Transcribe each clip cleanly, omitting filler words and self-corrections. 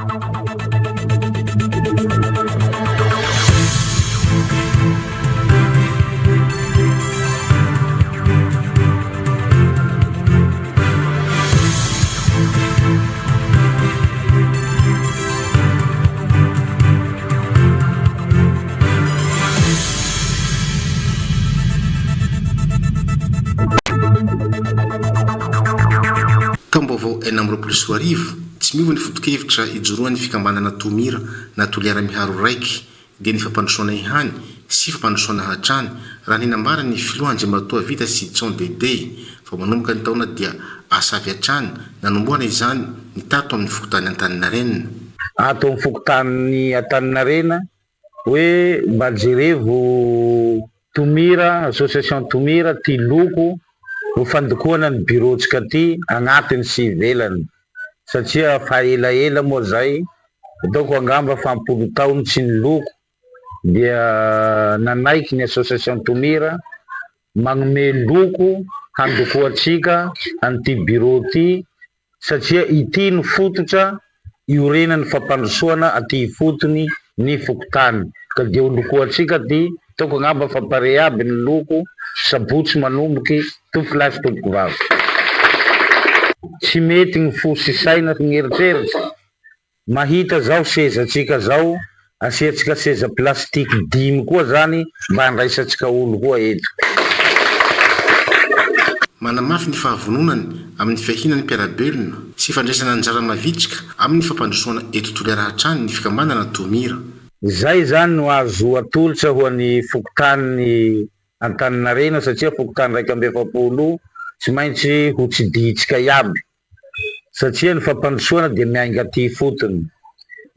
Taom-baovao 2026, tsy miova ny foto-kevitra ijoroan'ny fikambanana Tomira na Toliara Miharo Raiky dia ny fampandrosoana ihany sy fampandrosoana hatrany, raha ny nambaran'ny filoha Andriamatoa Vita Sidson Dédé. Vao manomboka ny taona dia asa avy hatrany nanombohana izany ny tato amin'ny fokontany Antaninarenina. Ato amin'ny fokontany Antaninarena hoe mba jerevo Tomira, association Tomira, ty loko ho fandokoana ny bureau-tsika ty agnatiny sy ivelany satria fa elaela moa zay, ataoko angamba fa ampolo taony tsy niloko dia nanaiky ny association Tomira magnome loko handokoantsika an'ity bureau ty satria ity no fototra iorenan'ny fampandrosoana aty ifotony ny fokontany ka dia ho lokoantsika ty, ataoko angamba fa pare aby ny loko sabotsy manomboky tompokolahy sy tompokovavy. Tsy mety ny fo sy saina sy ny eritreritra Mahita zao seza tsika zao, asiatsika seza plastique dimy koa zany mba handraisatsika olo koa eto. Manamafy ny fahavononany amin'ny fiahiana ny mpiara-belona sy fandraisana anjara mavitrika amin'ny fampandrosoana eto Toliara hatrany ny fikambanana Tomira. Izay izany no azo atolotra ho an'ny fokontany Antaninarenina satria fokontany 41 tsy maintsy ho tsidihintsika iaby satria ny fampandrosoana dia miainga aty ifotony.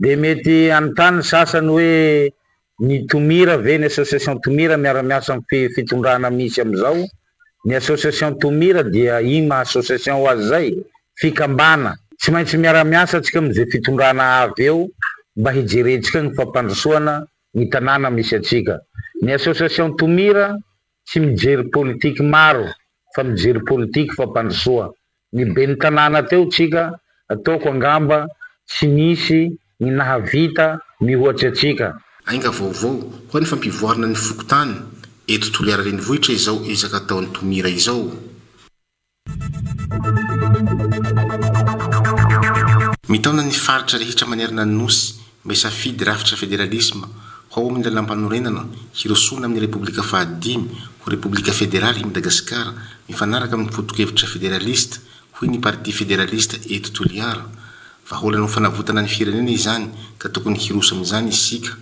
Dia mety hanontany ny sasany hoe ny Tomira ve, ny association Tomira miara-miasa amin'ny fitondrana misy amin'izao? Ny association Tomira dia iny maha association ho azy izay, fikambana. Tsy maintsy miara-miasa tsika amin'izay fitondrana avy eo mba hijerentsika ny fampandrosoana ny tanàna misy antsika. Ny association Tomira tsy mijery politique maro fa mijery politique fampandrosoa ny ben'ny tanàna teo tsika ataoko angamba tsy nisy ny nahavita mihoatry atsika. Ainga vaovao ho an'ny fampivoarana ny fokontany eto Toliara Renivohitra izao ezaka ataon'ny Tomira izao. Mitaona ny faritra rehetra manerana ny Nosy mba hisafidy rafitra federalisma ho ao amin'ny lalàmpanorenana hirosoana amin'ny Repoblika fahadimy ho Repoblika federaly i Madagasikara mifanaraka amin'ny foto-kevitra federalista, hoy ny Parti Federalista eto Toliara. Vahaolana ho fanavotana ny firenena izany ka tokony hiroso amin'izany isika.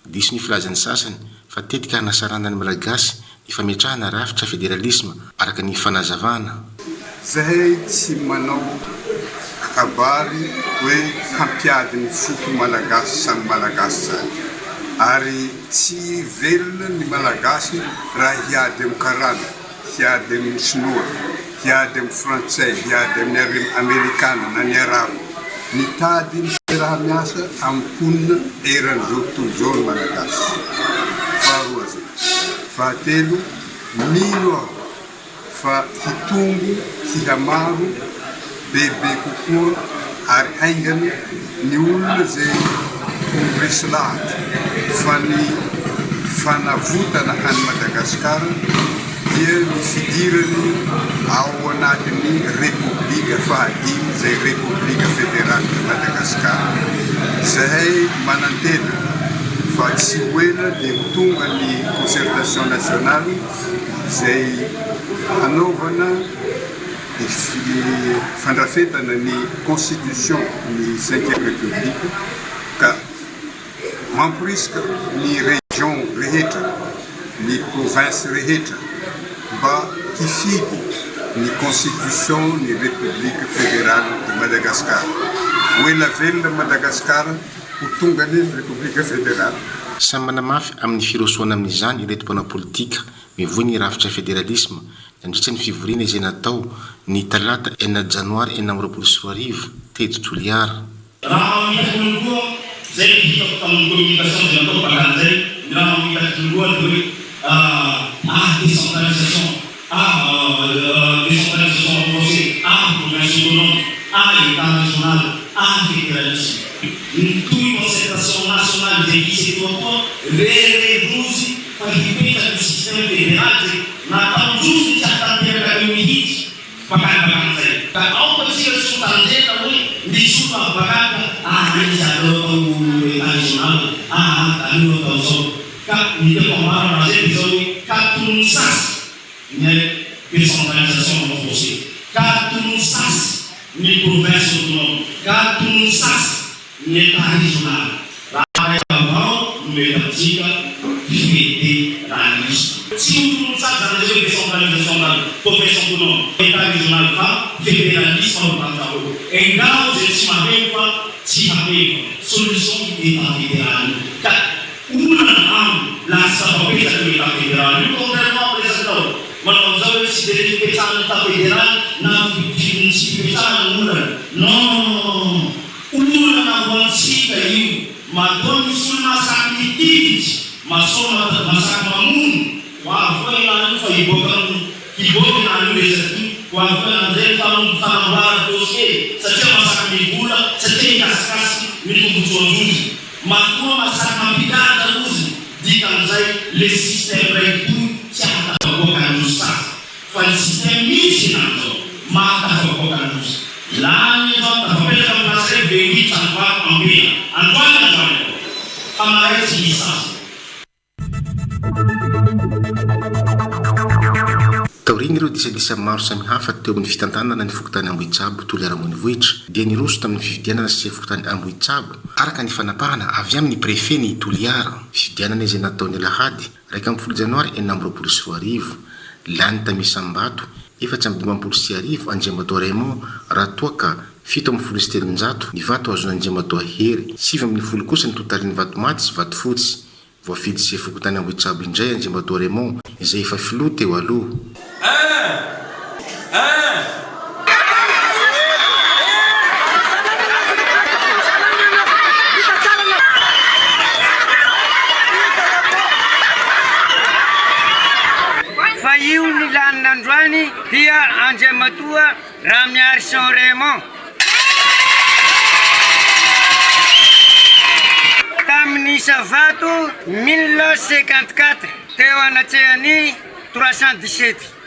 Diso ny filazan'ny sasany fa tetika hanasarahana ny Malagasy ny fametrahana rafitra federalisma, araka ny fanazavana. Zahay tsy manao kabary hoe hampiady ny foko Malagasy samy Malagasy zany. Ary tsy velona ny Malagasy raha hiady amin'ny karana. Hiady amin'ny Sinoa, hiady amin'ny Frantsay, hiady amin'ny Amerikana na ny Arabo. Mitady ny fiaraha-miasa amin'ny mponina eran'izao tontolo izao ny Malagasy. Faharoa izay. Fahatelo, mino aho fa hitombo hihamaro bebe kokoa ary haingana ny olona izay ho resy lahatra fa ny fanavotana an'i Madagasikara dia ny fidirany ao anatin'ny Repoblika fahadimy izay Repoblika Federalin'i Madagasikara. Izahay manantena fa tsy ho ela dia ho tonga ny concertation nationale izay hanaovana ny fandrafetana ny constitution ny cinquième république ka mamporisika ny région rehetra, ny province rehetra mba hifidy ny constitution ny république fédérale de Madagascar. Ho ela velona Madagascar, ho tonga anie ny république fédérale. Samy manamafy amin'ny firosoana amin'izany ireto mpanao politika mivoy ny rafitra federalisma nandritra ny fivoriana izay natao ny talata enina janoary 2026 teto Toliara. Raha mitaky olon-droa, zay no hitako tamin'ny communication izay natao bakany zay, ny raha mitaky olon-droa dia hoe ah décentralisation, ah décentralisation renforcée, ah province autonome, ah Etat régional, ah fédéralisme. Mitohy concertation nationale izay hisy etoa koa rerendozy fa hipetraka io système fédéral izay nataondrozy ny tsy hahatanteraka an'io mihitsy bakany bakany zay. Ka aoka tsika tsy ho tandrena hoe misy olona avy bakany ka aa izy aleo atao état régional aa aleo atao zao. Ka ny tiako ambara aminareo dia zao hoe ka tolony sasy ny décentralisation renforcée, ka tolony sasy ny province autonome, ka tolony sasy ny état régional. Raha ray avao no mety amintsika fédéralisme. Tsy ho tolony sasy zany izay hoe décentralisation na province autonome, état régional fa fédéralisme no tanjaholo. Engaho izay tsy maheno fa tsy haheno. Solution io état fédéral io. Ka Olana aminy lasa mapetraka io Etat federal io contrairement am resaka tao manao anzao hoe tsy de le fipetrahana Etat federal na ny tsy fipetrahana no olana non olana ho antsika io matoa misy olo masaky mitifitsy masoa masaky mamono ho avy koa enah io fa hiboaka am hiboaka enah io resaka io ho avy koa enah amzay fanamboarana dossier satria masaky mivola satria mikasikasiky ny tombotsoandrozy. Matoa masaky mampigadra rozy dikan'izay le système ray toy tsy ahatafavoaka androzy sasy fa ny système misy enany zao mahatafavoaka androzy lany zao tafapetraka am place ray V8 androany ambela androany androany avao fa maray tsy misy sasy. Taorian'ireo disadisa maro samihafa teo amin'ny fitantanana ny fokontany Ambohitsabo Toliara Ambonivohitra dia niroso tamin'ny fifidianana sefo fokontany Ambohitsabo araka ny fanapahana avy amin'ny Préfet ny Toliara, fifidianana izay natao ny alahady 11 janoary 2026. Lany tamin'ny isam-bato 1054 Andriamatoa Raymond raha toa ka 317 ny vato azon'Andriamatoa Hery, 19 kosa ny totalin'ny vato maty sy vato fotsy. Voafidy sefo fokontany Ambohitsabo indray Andriamatoa Raymond izay efa filoha teo aloha. Un! Un! Fa io ny lanina androany dia Andriamatoa Ramiarison Raymond. Tamin'ny isa vato 1054 teo anatrehan'ny 317.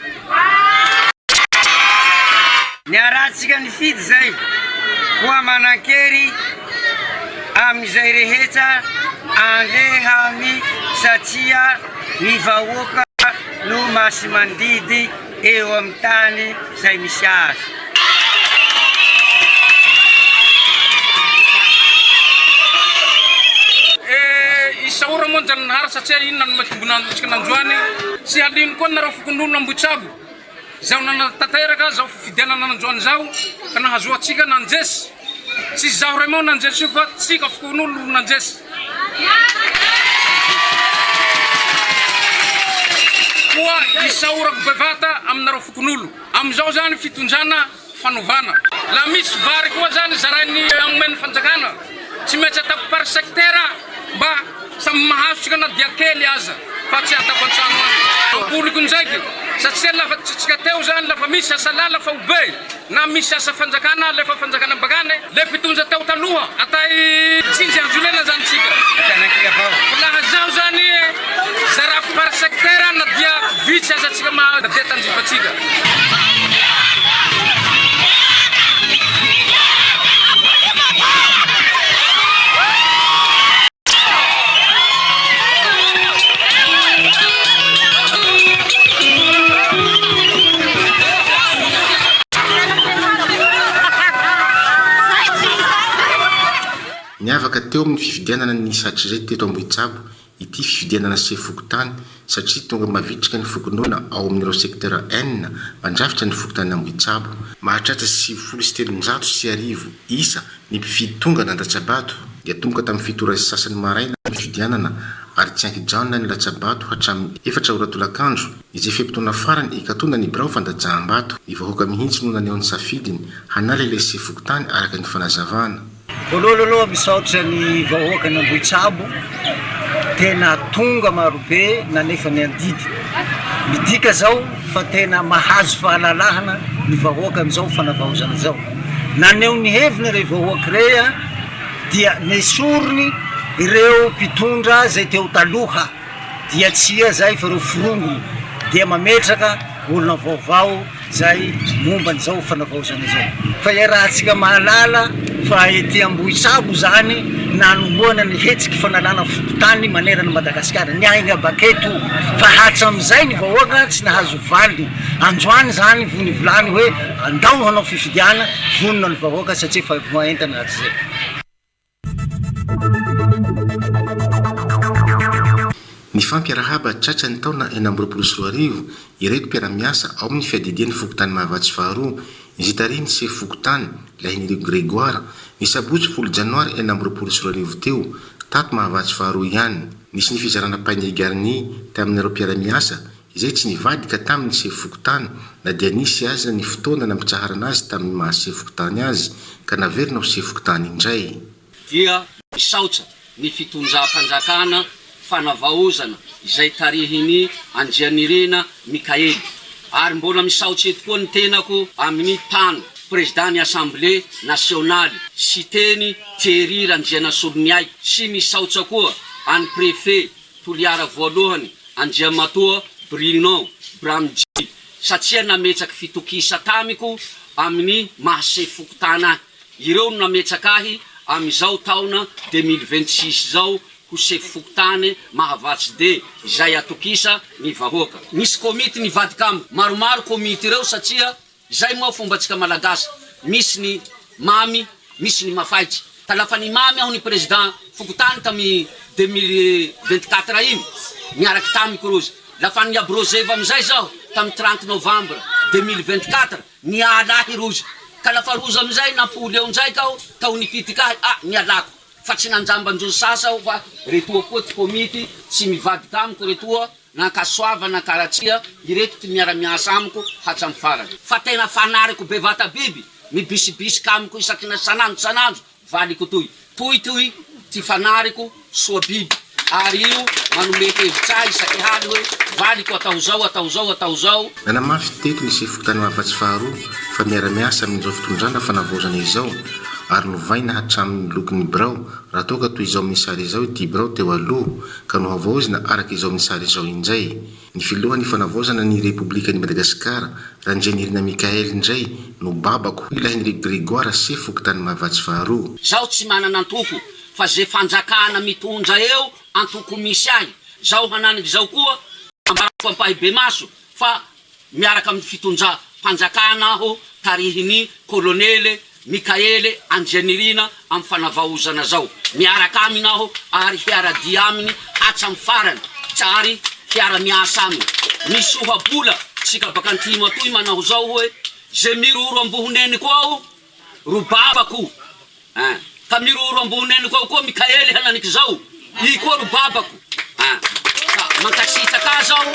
Niarahantsika nifidy izay, koa manan-kery amin'izay rehetra alehany satria ny vahoaka no masi-mandidy eo amin'ny tany izay misy azy. Isaorana moa Njananahary satria iny nanome tombon'antoka nandroany. Tsy hadino koa nareo fokonolona Ambohitsabo izao nanatanteraka zao fifidianana nandroany zao ka nahazoantsika nandresy. Tsy izaho Raymond nandresy io fa tsika fokonolona no nandresy. Koa isaorako bevata aminareo fokonolo. Amin'izao zany fitondrana fanovana. La misy vary koa zany zarain'ny omen'ny fanjakana, tsy maintsy ataoko par secteur mba samy mahazo tsika na dia kely aza fa tsy ataoko antrano any. Ampoliko ndraiky satria lafa tsika teo zany lafa misy asa lala faobe na misy asa fanjakana alefa fanjakana bakany le mpitondra teo taloha atay tsinjy anjolena zany tsika fa laha zaho zany zarako par secteur na dia vitsy aza tsika ma na dia tandrifa tsika. Niavaka teo amin'ny fifidianana ny hatrizay teto Ambohitsabo ity fifidianana sefo fokontany satria tonga mavitrika ny fokonolona ao amin'ireo secteur enina mandrafitra ny fokontany Ambohitsabo. Mahatratra 1390 isa ny mpifidy tonga nandatsa-bato. Niatomboka tamin'ny fito ora sy sasany maraina ny fifidianana ary tsy ankijanona ny latsa-bato hatramin'ny efatra ora tolakandro, izay fe-potoana farany hikatona ny birao fandatsaham-bato. Ny vahoaka mihitsy no naneho ny safidiny hanala ilay sefo fokontany araka ny fanazavana. Voalohany aloha misaotra ny vahoakan' Ambohitsabo tena tonga marobe nanefa ny adidy. Midika zao fa tena mahazo fahalalahana ny vahoaka amizao fanavaozana zao. Naneho ny heviny ireo vahoaka ireo. dia nesoriny ireo mpitondra izay teo taloha dia tsy ia izay fa ireo forongony dia mametraka olona vaovao izay momba an'izao fanavaozana izao. Fa iarahantsika mahalala fa ety Ambohitsabo izany nanombohana ny hetsiky fanalana fokontany manerana an'i Madagasikara, niainga baketo fa hatramin'izay ny vahoaka tsy nahazo valiny. Androany izany vao nivolany hoe andao hanao fifidiana, vonona ny vahoaka satria efa voaentana hatrizay. Nifampiarahaba tratra ny taona 2026 ireto mpiara-miasa ao amin'ny fiadidian'ny fokontany Mahavatsy faharoa, izay tarihin'ny sefo fokontany, Lahiniriko Grégoire, ny sabotsy folo janoary 2026 teo, tato Mahavatsy faharoa ihany. Nisy ny fizarana panier garni tamin'ireo mpiara-miasa izay tsy nivadika tamin'ny sefo fokontany na dia nisy aza ny fotoana nampitsaharana azy tamin'ny maha sefo fokontany azy ka naverina ho sefo fokontany indray. Dia misaotra ny fitondram-panjakana fanavaozana izay tarihin'i Andrianirina Mickaël. Ary mbola misaotra eto koa ny tenako amin'ny tany Président ny Assemblée Nationale Siteny Thierry Randrianasoloniaiko sy misaotra koa an'i Préfet Toliara voalohany Andriamatoa Bruno Bramji satria nametraky fitokisa tamiko amin'ny maha sefo fokontany ahy. Ireo no nametraka ahy amin'izao taona 2026 izao ho sefo fokontany Mahavatsy D izay atokisa ny vahoaka. Nisy komity nivadika amiko, maromaro komity ireo satria Izay moa fombantsika Malagasy, misy ny mamy, misy ny mafaitra. Ka lafa nimamy aho ny président fokontany tamy 2024 iny, niaraky tamiko rozy. Lafa niabrozeva amizay zaho tamy 30 novembre 2024, niala ahy rozy. Ka lafa rozy amizay nampoly eo ndraiky aho, tao nipitiky ahy, ah nialako. Fa tsy nanjamban-drozy sasa aho fa retoa koa ty komity, tsy mivadika amiko retoa. Na ankasoavana na ankaratsiha, ireto ty miara-miasa amiko hatramin'ny farany. Fa tena fanariko bevata biby, mibisibisika amiko isaky ny sanandro sanandro valiko toy. Toy toy ty fanariko soa biby, ary io manome hevitra ahy isaky haly hoe valiko atao zao atao zao atao zao. Nanamafy teto ny sefo fokontany Mahavatsy faharoa fa miara-miasa amin'izao fitondrana fanavaozana izao ary novaina hatramin'ny lokon'ny birao raha toa ka toy izao amin'ny sary izao ity birao teo aloha ka nohavaozina araka izao amin'ny sary izao indray. Ny filohan'ny fanavaozana ny Repoblikan'i Madagasikara, Randrianirina Mickaël indray no babako, hoy Lahiniriko Grégoire, sefo fokontany Mahavatsy faharoa. Zaho tsy manana antoko fa ze fanjakana mitondra eo antoko misy ahy zao hananiky zao koa ambarako ampahibemaso fa Miaraka amin'ny fitondram panjakana aho tarihin'i Kolonely Mikaely Andrianirina amin'ny fanavaozana zao. Miaraka aminy aho ary hiara dia aminy hatramin'ny farany ary hiara miasa aminy. Misy ohabola tsika baka antimo atoy manao zao hoe ze miroro ambohoneniko ao ro babako eh. Ka miroro ambohoneniko ao koa Mikaely hananik'izao i koa ro babako eh. Ka mankasitraka azy aho.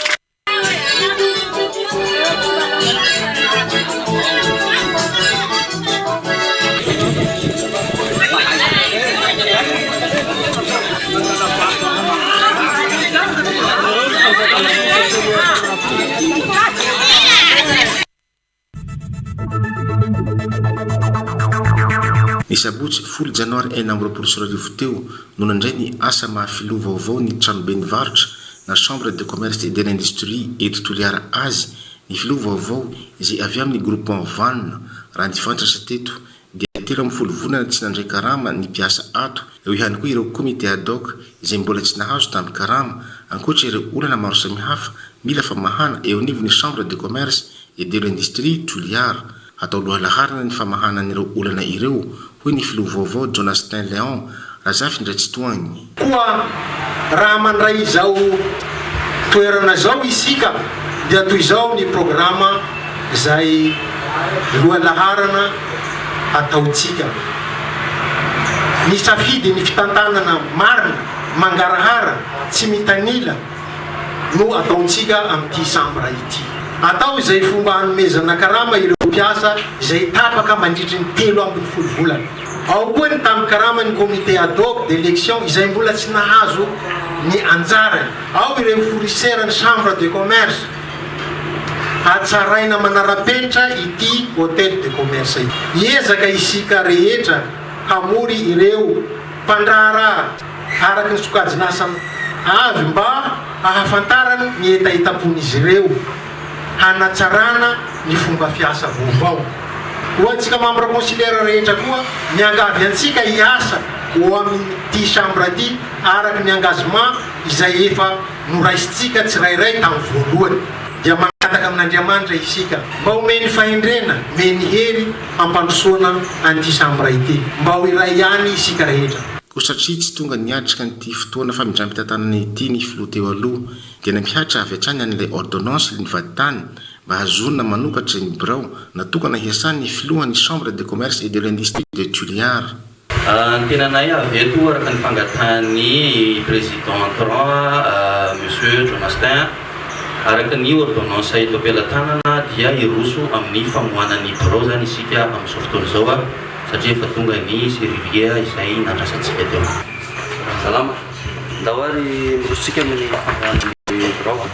Ny sabotsy folo janoary 2026 teo no nandray ny asa maha filoha vaovao ny Tranoben'ny varotra na Chambre de commerce et de l'industrie eto Toliara azy ny filoha vaovao izay avy amin'ny groupement Vanona raha ny fantatra teto dia 13 volana tsy nandray karama ny mpiasa ato, eo ihany koa ireo comité ad hoc izay mbola tsy nahazo tambin-karama, ankoatra ireo olana maro samihafa mila famahana eo anivon'ny Chambre de commerce et de l'industrie Toliara. Hatao lohalaharana ny famahana an'ireo olana ireo, hoy ny filoha vaovao Jonastin Léon Razafindratsitohagny. Koa raha mandray izao toerana izao isika dia toy izao ny programa izay lohalaharana ataontsika. Nisafidy ny fitantanana marina, mangarahara, tsy mitanila no ataontsika amin'ity sambra ity. Atao izay fomba hanomezana karama ireo mpiasa izay tapaka mandritry ny 13 volana. Ao koa ny tambin-karaman'ny comité ad hoc d'élection izay mbola tsy nahazo ny anjarany. Ao ireo fournisseur-n'ny chambre de commerce. Hatsaraina manara-penitra ity hôtel de commerce ity. Hiezaka isika rehetra hamory ireo. mpandraharaha araka ny sokajin'asa avy mba hahafantarany ny hetahetam-pon'izy ireo hanatsarana ny fomba fiasa vaovao. Ho antsika membre consiliaire rehetra koa, miangavy antsika hiasa ho amin'ity chambre ity araka ny engagement izay efa noraisintsika tsirairay tamin'ny voalohany. Dia mangataka amin'Andriamanitra isika mba homeny fahendrena, omeny hery hampandrosoana an'ity chambre ity. Mba ho iray ihany isika rehetra. Koa satria tsy tonga niatrika an'ity fotoana famindram-pitantanana ity ny filoha teo aloha dia nampihatra avy hatrany an'ilay ordonnance ny vadintany mba hahazoana manokatra ny birao natokana hiasan'ny filohan'ny Chambre de commerce et de l'industrie de Tuléar. Ny tenanay avy eto araka ny fangatahan'ny Président entrant Monsieur John Astin, araka ny ordonnance eto am-pelatanana dia hiroso amin'ny famohana ny birao izany isika amin'izao fotoana izao satria efa tonga ny serrurier izay nandrasantsika teo. Salama. Ndao ary miroso tsika amin'ny famohana ny birao a.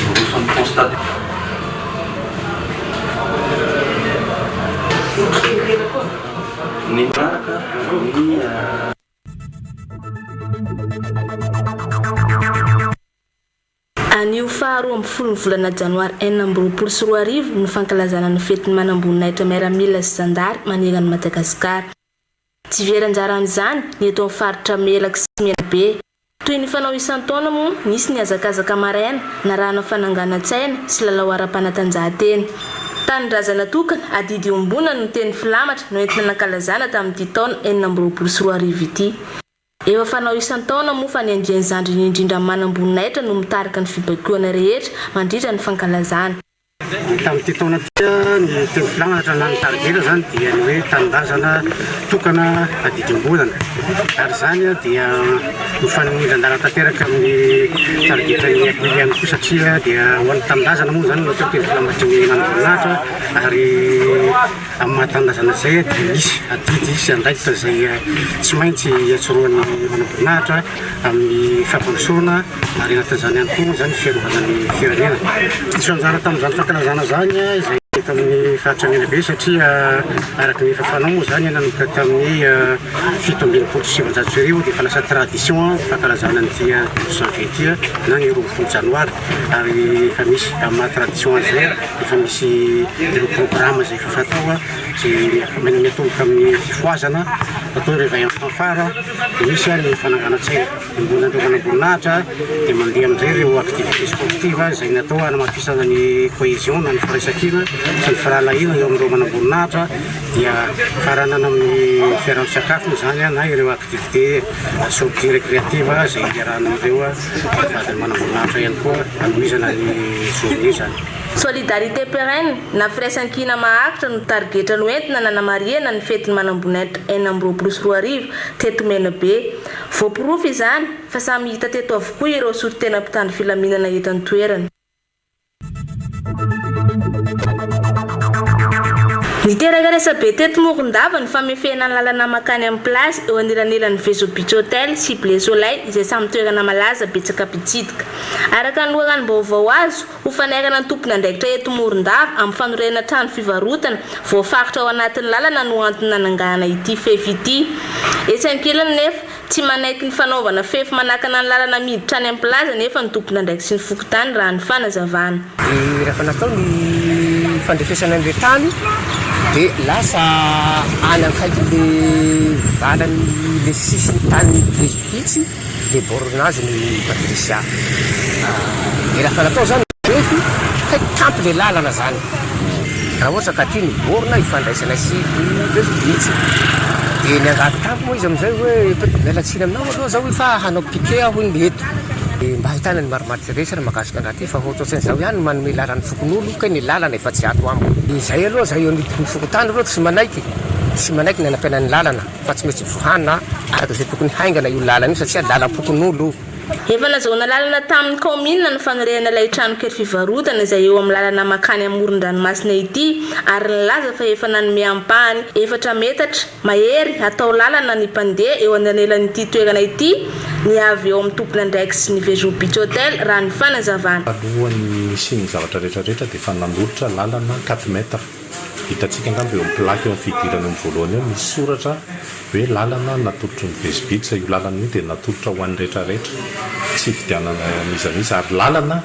Miroso amin'ny constat. Ny manaraka ny. Anio faha 12 ny volana janoary 2026 no fankalazana ny fetin'ny manamboninahitra miaramila sy zandary manerana an'i Madagasikara. Tsy very anjara amin'izany ny eto amin'ny faritra Melaky sy Menabe. Toy ny fanao isan-taona moa, nisy ny hazakazaka maraina narahana fananganan-tsaina sy lalao ara-panatanjahantena. Tanindrazana tokana, adidy iombonana no teny filamatra noentina nankalazana tamin'ity taona 2026 ity. Efa fanao isan-taona moa fa ny andiany zandriny indrindra manam-boninahitra no mitarika ny fibaikoana rehetra mandritra ny fankalazana. Tamin'ity taona ity, ny teny filamatra na ny tarigetra izany dia ny hoe tanindrazana tokana adidy iombonana. Ary izany dia mifanindran-dalana tanteraka amin'ny tarigetran'ny ACMIL ihany koa satria dia ho an'ny tanindrazana moa izany no atao teny filamatry ny manamboninahitra ary amin'ny maha tanindrazana izay dia misy adidy sy andraikitra izay tsy maintsy iantsorohan'ny manamboninahitra. amin'ny fampandrosoana ary anatin'izany ihany koa izany ny fiarovana ny firenena. Diso anjara tamin'izany fankalazana izany izay eto amin'ny faritra Menabe satria araka ny efa fanao moa izany nanomboka tamin'ny 1967 dia efa lasa tradition ny fankalazana an'ity douze janvier ity na ny 12 janoary ary efa misy amin'ny maha tradition azy izay efa misy ireo programme izay efa fatao izay miatomboka amin'ny fifohazana atao réveil en fanfare Dia misy ny fananganan-tsaina iombonan'ireo manamboninahitra, dia mandeha amin'izay ireo activités sportives izay natao hanamafisana ny cohésion na ny firaisankina sy ny firahalahiana eo amin'ireo manamboninahitra, dia faranana amin'ny fiaraha-misakafo moa izany na ireo activités sortie récréative izay iarahana amin'ireo vadin'ny manamboninahitra ihany koa hanohizana ny journée izany. Solidarité pérenne na firaisankina maharitra no tarigetra noentina nanamarihana ny fetin'ny manamboninahitra 2026 teto Menabe. Voaporofo izany fa samy hita teto avokoa ireo solontena mpitandro filaminana eto an-toerana. Niteraka resabe teto Morondava ny famefena ny lalana mankany amin'ny plage eo anelanelan'ny Vezo Beach Hotel sy Bleu Soleil izay samy toerana malaza betsaka mpitsidika. Araka ny loharanom-baovao azo, Ho fanairana ny tompon'andraikitra eto Morondava amin'ny fanorenana trano fivarotana voafaritra ao anatin'ny lalana no antony nananganana ity fefy ity. Etsy ankilany nefa, tsy manaiky ny fanaovana fefy manakana ny lalana miditra any amin'ny plaza nefa ny tompon'andraikitry ny fokontany raha ny fanazavana. Dia rehefa natao ny fandrefesana an'ilay tany dia lasa any akaikin'ilay valan'ilay sisin'ny tanin'i Vezo-Beach. Le bornage ny Patricia de raha fa natao zany refy hay tampy le lalana zany raha ohatra ka aty ny borne ifandraisana sy mihitsy de niangavy tampy moa izy amizay hoe miala tsiny aminao aloha zao hoe fa hanao piquet aho hoy ny eto de mba ahitana ny marimaritra iraisana mahakasika an'raha ty fa ohatrohatran'izao ihany no manome lalana fokonolona kay ny lalana efa tsy ato amiko de zay aloha zay eo anivon'ny fokontany aloha tsy manaiky. Tsy manaiky ny hanampiana ny lalana fa tsy maintsy vohana araka izay tokony haingana io lalana io satria lalam-pokonolona io. Efa nazahoana lalana tamin'ny kaominina ny fanorenana ilay tranokely fivarotana izay eo amin'ny lalana mankany amoron-dranomasina ity ary nilaza fa efa nanome ampahany efatra metatra mahery hatao lalana ny mpandeha eo anelanelan'ity toerana ity ny avy eo amin'ny tompon'andraikitry ny Vezo Beach Hotel raha ny fanazavana. Talohan'ny nisian'ny zavatra rehetra rehetra dia efa nanolotra lalana quatre mètres. Hitantsika angamba eo amin'ny plaque eo amin'ny fidirana eo amin'ny voalohany eo misy soratra hoe lalana natolotry ny Vesbits. Io lalana io dia natolotra ho an'ny rehetra rehetra, tsy hifidianana n'iza n'iza ary lalana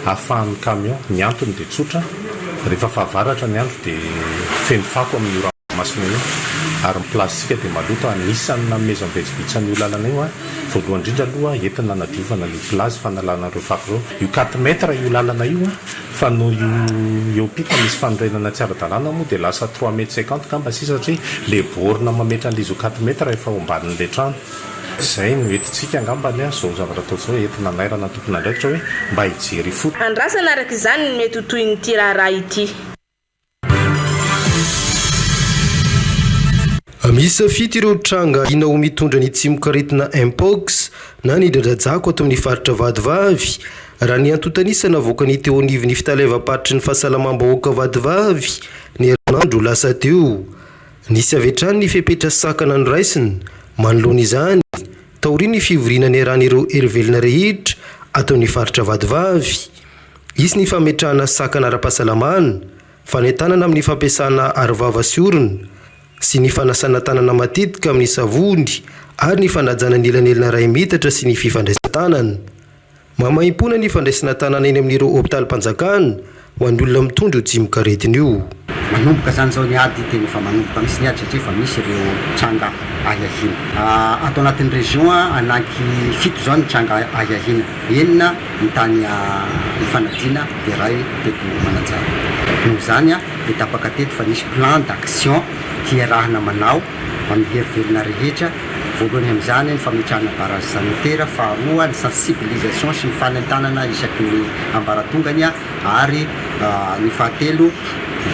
ahafahan'ny camion. Ny antony dia tsotra, rehefa fahavaratra ny andro dia feno fako amin'io ranomasina io ary ny plage-tsika dia maloto. Anisan'ny nanomezan'ny Vesbits an'io lalana io voalohany indrindra aloha entina hanadiovana ny plage, fanalana ireo fako ireo. Io quatre mètres io lalana io. Fa noho io eo ampita misy fanorenana tsy ara-dalàna moa dia lasa trois mètres cinquante ngamba sisa satria le borne mametra an'ilay izy ho quatre mètres efa ao ambanin'ilay trano. Izay no entintsika angambany an, izao zavatra atao izao entina hanairana ny tompon'andraikitra hoe mba hijery ifotony. Andrasana araka izany ny mety ho tohin'ity raharaha ity. Miisa fito ireo tranga ahiana ho mitondra ny tsimokaretina Mpox na ny dradrajako ato amin'ny faritra Vatovavy, raha ny antontan'isa navoakan'ny teo anivon'ny fitaleavam-paritry ny fahasalamam-bahoaka Vatovavy ny herinandro lasa teo. Nisy avy hatrany ny fepetra sakana noraisina manoloana izany taorian'ny fivoriana niarahan'ireo herivelona rehetra ato amin'ny faritra Vatovavy. Hisy ny fametrahana sakana ara-pahasalamana, Fanentanana amin'ny fampiasana arovava sy orona, sy ny fanasana tanana matetika amin'ny savony ary ny fanajana ny elanelana iray metatra sy ny fifandraisan-tanana. Maimaimpoana ny fandraisana tanana eny amin'ireo hopitalim-panjakana ho an'ny olona mitondra io tsimokaretina io. Manomboka izany izao ny ady, tena efa manomboka mihitsy ny ady satria efa misy ireo tranga ahiahiana. Ato anatin'ny région ananky fito izao ny tranga ahiahiana, enina ny tany Ifanadiana dia iray teto Mananjary. Noho izany dia tapaka teto fa nisy plan d'action hiarahana manao amin'ny hery velona rehetra, voalohany amin'izany ny fametrahana barrage sanitaire, faharoa ny sensibilisation sy ny fanentanana isaky ny ambaratongany ary ny fahatelo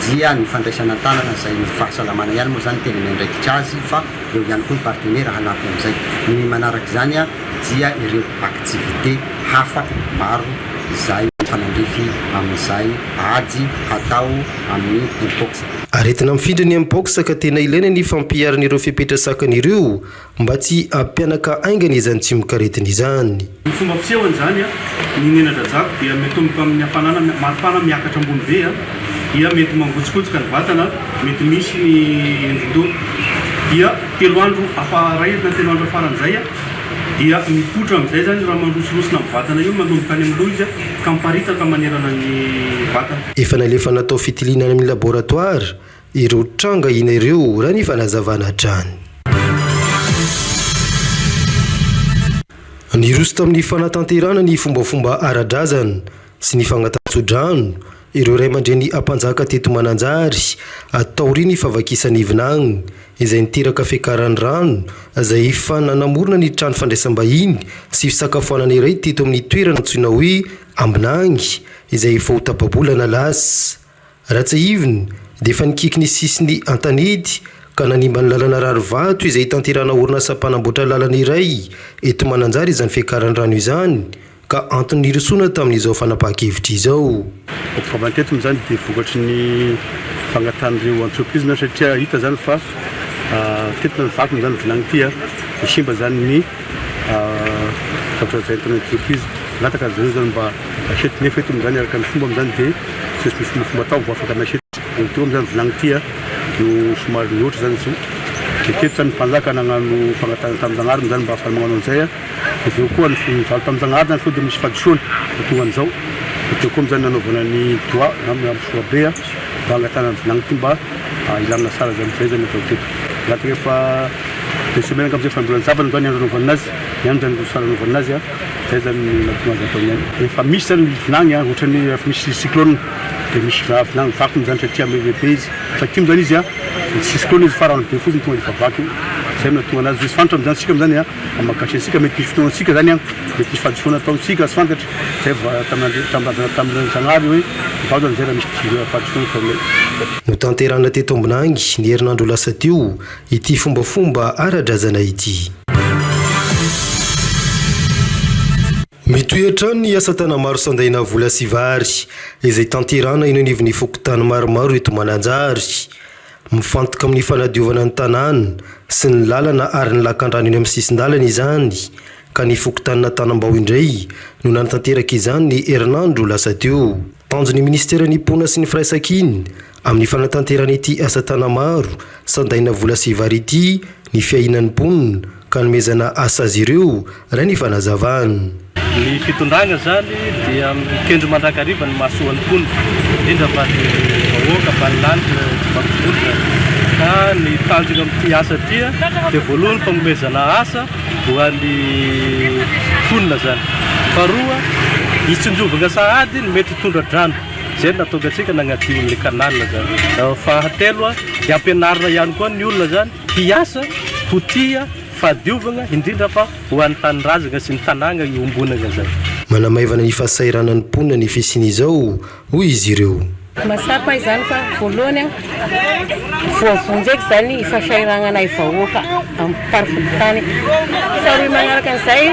dia ny fandraisana an-tanana izay ny fahasalamana ihany moa izany tena miandraikitra azy fa eo ihany koa ny partenaire hanampy amin'izay. Ny manaraka izany dia ireo activité hafa maro izay mifanandrify amin'izay ady hatao amin'ny Mpox. Aretina mifindra ny Mpox ka tena ilaina ny fampiharana ireo fepetra sakana ireo mba tsy hampihanaka haingana izany tsimokaretina izany. Ny fomba fisehony izany, ny menatra-drajako dia mitomboka amin'ny hafanana, maripana miakatra ambony be, dia mety mangotsikotsika ny vatana, mety misy ny endrin-doha. Dia telo andro afaray na telo andro afaran'izay dia mipoitra amin'izay izany raha mandrosorosona amin'ny vatana io, manomboka any amin'ny loha izy ka miparitaka manerana ny vatana. Efa nalefa natao fitiliana any amin'ny laboratoara ireo tranga ahiana ireo raha ny fanazavana hatrany. Niroso tamin'ny fanatanterahana ny fombafomba ara-drazana sy ny fangatahan-tsodrano ireo ray aman-dreny ampanjaka teto Mananjary taorian'ny fahavakisan'ny vinagny izay niteraka fiakaran'ny rano izay efa nanamorona ny trano fandraisam-bahiny sy fisakafoanana iray teto amin'ny toerana antsoina hoe Ambinagny izay efa ho tapa-bolana lasa. Raha tsiahivina dia efa nikiky ny sisiny an-tanety ka nanimba ny lalana rarivato izay itanterana orinasa mpanamboatra lalana iray eto Mananjary izany fiakaran'ny rano izany ka antony nirosoana tamin'izao fanapahan-kevitra izao. Ny fitaovana teto moa izany dia vokatry ny fangatahan'ireo entreprise na satria hita izany fa teto izany vaky moa izany vilagny ity dia simba izany ny zavatra izay entin'ny entreprise. Nangataka ry zareo izany mba Machette nefa eto amin'izany araka ny fomba amin'izany dia tsy maintsy misy fombafomba atao vao afaka machette. Teo amin'izany vilagny ity no somary nihoatra izany izy io. Dia teto izany ny mpanjaka nagnano fangatahana tamin-Jagnahary moa izany mba hahafahany magnano an'izay. Dia avy eo koa nivalo tamin-Jagnahary izany sao dia misy fahadisoana no tonga an'izao. Dia teo koa amin'izany nanaovana ny doua na amin'ny sorabe mba hangatahana ny vilagny ity mba hilamina tsara izany. Izay izany natao teto. Nangataka efa deux semaines angamba izay fa mbola nizavana izany ny andro nanaovana azy. Ny andro izany no tsara nanaovana azy. Zay zany no nahatonga azy ataony any. Efa misy zany ny vinagny an, ohatran'ny efa misy cyclone dia misy vinagny vaky moa zany satria lehibe izy. Fa ity moa zany izy an, tsy cyclone izy fa rano be fotsiny tonga dia efa vaky io. Zay no nahatonga anazy hoe tsy fantatra amin'izany tsika amin'izany an, amin'ny maha gasy antsika mety misy fotoanantsika zany an, mety misy fahadisoana ataontsika tsy fantatra, zay vao tamin'Andriamanitra tamin'ny Zagnahary hoe vao zany zay raha misy fahadisoana ataonay. Notanterahina teto Ambinagny, ny herinandro lasa teo, ity fombafomba ara-drazana ity. Mitohy hatrany ny asa tanamaro sandaina vola sy vary, izay tanterahina eny anivon'ny fokontany maromaro eto Mananjary. Mifantoka amin'ny fanadiovana ny tanàna sy ny lalana ary ny lakandrano eny amin'ny sisin-dalana izany, ka ny fokontanin'Antanambao indray no nanatanteraka izany ny herinandro lasa teo. Tanjon'ny minisiteran'ny Mponina sy ny Firaisankina amin'ny fanatanterahana ity asa tanamaro sandaina vola sy vary ity ny fiahiana ny mponina ka hanomezana asa azy ireo, raha ny fanazavana. Ny fitondrana izany dia mikendry mandrakariva ny mahasoa ny mponina, indrindra fa ny vahoaka ambanilanitra tsy vaky volo izany. Ka ny tanjona amin'ity asa ity dia voalohany fanomezana asa ho an'ny mponina izany. Faharoa, hitsinjovana sahady ny mety tondra-drano, izay no nahatonga antsika nagnadio an'ilay canal izany. Fahatelo, dia ampianarina ihany koa ny olona izany hiasa, ho tia fahadiovana, indrindra fa ho an'ny tanindrazana sy ny tanàna iombonana izany. Manamaivana ny fahasahiranan'ny mponina ny fisian'izao, hoy izy ireo. Mahatsapa izany fa voalohany voavonjy eky izany ny fahasahirananay vahoaka amin'ny mparifokontany. Faharoa magnaraka an'izay,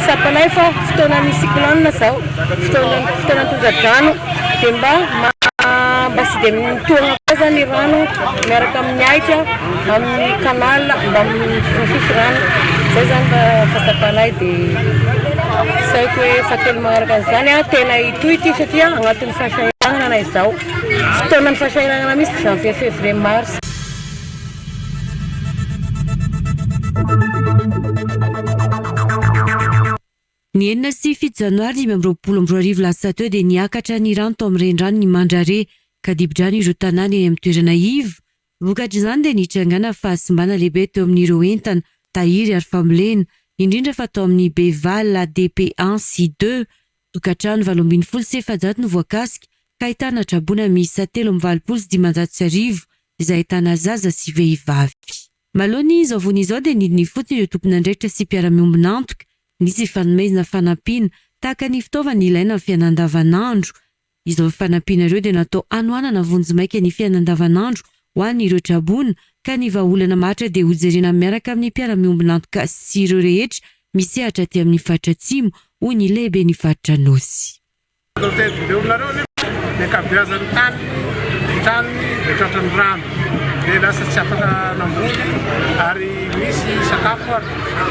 tsapanay fa fotoanan'ny cyclone izao, fotoana fotoanan'ny tondra-drano dia mba mba tsy dia mitohana koa zany ny rano miaraka amin'ny ahitra amin'ny canal mba mifofofofo rano, zay zany mba fahatsapanay dia tsy haiko hoe fahatelo magnaraka an'izany tena hitohy ity satria agnatin'ny fahasahiranana na izao fotoanan'ny fahasahiranana mihitsy janvier février mars. Ny 6 sy 7 janoary 2025 lasa teo dia niakatra ny rano tao amin'ny reniranon'i Mandrare ka dibo-drano ireo tanàna eny amin'ny toerana iva. Vokatr'izany dia nitrangana fahasimbana lehibe teo amin'ireo entana, tahiry ary fambolena, indrindra fa tao amin'ny Bevala DP un sy deux. Tokantrano 418 no voakasika ka ahitana traboina miisa 1583 izay ahitana zaza sy vehivavy. Manoloana izao voina izao dia nidina ifotony ireo tompon'andraikitra sy mpiara-miombon'antoka. Nisy fanomezana fanampiana tahaka ny fitaovana ilaina amin'ny fiainana andavanandro. Izao fanampiana ireo dia natao hanohanana vonjimaika ny fiainana andavanandro ho an'ireo traboina ka ny vahaolana maharitra dia hojerena miaraka amin'ny mpiara-miombon'antoka sy ireo rehetra misehatra aty amin'ny faritra Atsimo, hoy ny lehiben'ny faritra Anôsy. Atao teny aminareo anefa ny ankabeazan'ny tany tranony dia tratran'ny rano dia lasa tsy afaka namboly ary misy sakafo ary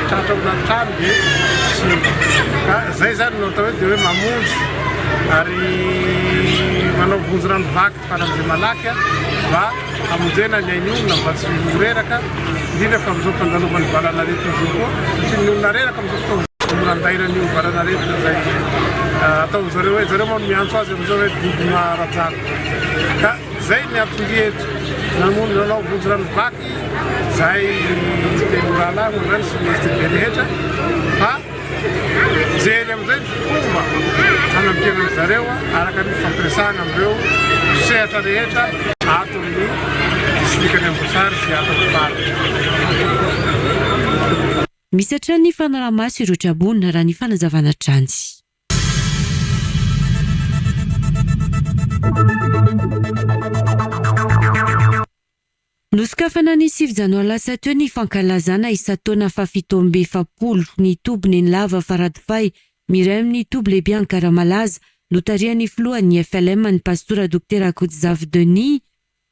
tratra ao anaty trano dia simba ka zay zany no atao hoe dia hoe mamonjy ary manao vonjy rano vaky faran'izay malaky mba hamonjena ny ain'ny olona mba tsy ho reraka indrindra fa amin'izao fandalovan'ny valanaretina izao koa satria ny olona reraka amin'izao fotoana izao mora andairan'io valanaretina izay ataon-dry zareo hoe zareo moa no miantso azy amin'izao hoe dodona rajako ka izay ny anton-dia eto namono nanao vonjy rano vaky izahay telo rahalahy moa izany sy ny STB rehetra fa Mijery amin'izay ny fomba hanampiana an-dry zareo araka ny fampiresahana amin'ireo mpisehatra rehetra ato amin'ny distrikan'i Amboasary sy ato amin'ny faritra. Misy hatrany ny fanaraha-maso ireo traboina, raha ny fanazavana hatrany. Nosokafana ny sivy janoary lasa teo ny fankalazana isan-taona faha-47 ny toby Nenilava Faradofay, miray amin'ny toby lehibe Ankaramalaza, notarihan'ny filohan'ny FLM ny Pastora Dokotera Rakotojafy Denis.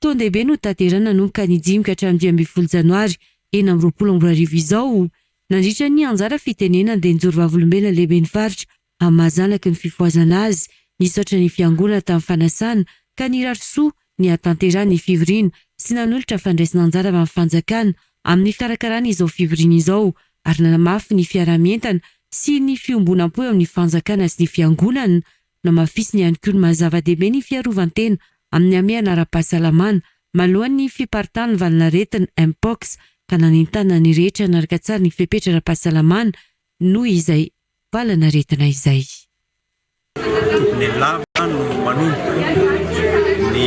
Fotoan-dehibe notanterahina nanomboka ny dimy ka hatramin'ny 15 janoary 2026 izao. Nandritra ny anjara fitenenany dia nijoro vavolombelona lehiben'ny faritra amin'ny maha zanaky ny fifohazana azy, nisaotra ny fiangonana tamin'ny fanasana ka nirary soa ny hahatanterahan'ny fivoriana sy nanolotra fandraisana anjara avy amin'ny fanjakana amin'ny fikarakarana izao fivoriana izao ary nanamafy ny fiaraha-mientana sy ny fiombonam-po eo amin'ny fanjakana sy ny fiangonana. Nohamafisiny ihany koa ny maha zava-dehibe ny fiarovan-tena amin'ny hamehana ara-pahasalamana manoloan'ny fiparitahan'ny valanaretina Mpox ka nanentanana ny rehetra hanaraka tsara ny fepetra ara-pahasalamana noho izay valanaretina izay. Tokony lava no manomboka ny